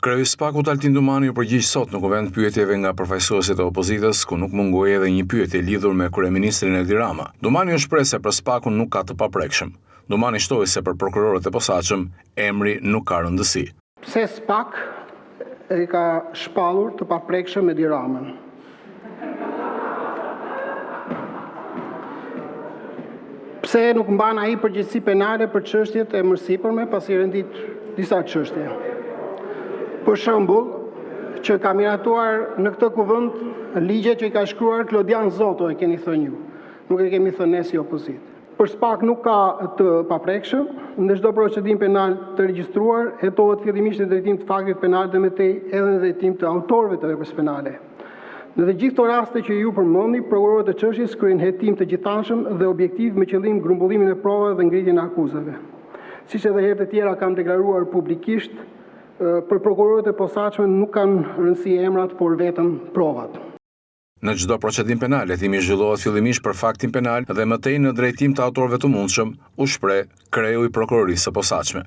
Kreu i SPAK-ut Altin Dumani u përgjigj sot në Kuvend pyetjeve nga përfaqësuesit e opozitës, ku nuk mungoi edhe një pyetje lidhur me kryeministrin Edi Rama. Dumani u shpreh se për SPAK-un nuk ka të paprekshëm. Dumani shtoi se për prokurorët e posaçëm emri nuk ka rëndësi. Pse SPAK e ka shpallur të paprekshëm Edi Ramën? Pse nuk mban ai përgjegjësi penale për çështjet e mësipërme, pasi rendit disa çështje? Për shembull, që ka miratuar në këtë kuvend ligje që i ka shkruar Klodian Zoto, e keni thënë ju. Nuk e kemi thënë ne si opozitë. Për SPAK nuk ka të paprekshëm, në çdo procedim penal të regjistruar hetohet fillimisht në drejtim të faktit penal dhe më tej edhe në drejtim të autorëve të veprës penale. Në të gjithë këto raste që ju përmendni, prokurorët e çështjes kryejnë hetim të gjithanshëm dhe objektiv me qëllim grumbullimin e provave dhe ngritjen e akuzave. Siç edhe herë të tjera kam deklaruar publikisht, për prokurorët e posaçëm nuk kanë rëndësi emrat, por vetëm provat. Në çdo procedim penal, hetimi zhvillohet fillimisht për faktin penal dhe më tej në drejtim të autorëve të mundshëm, u shpreh kreu i Prokurorisë së Posaçme.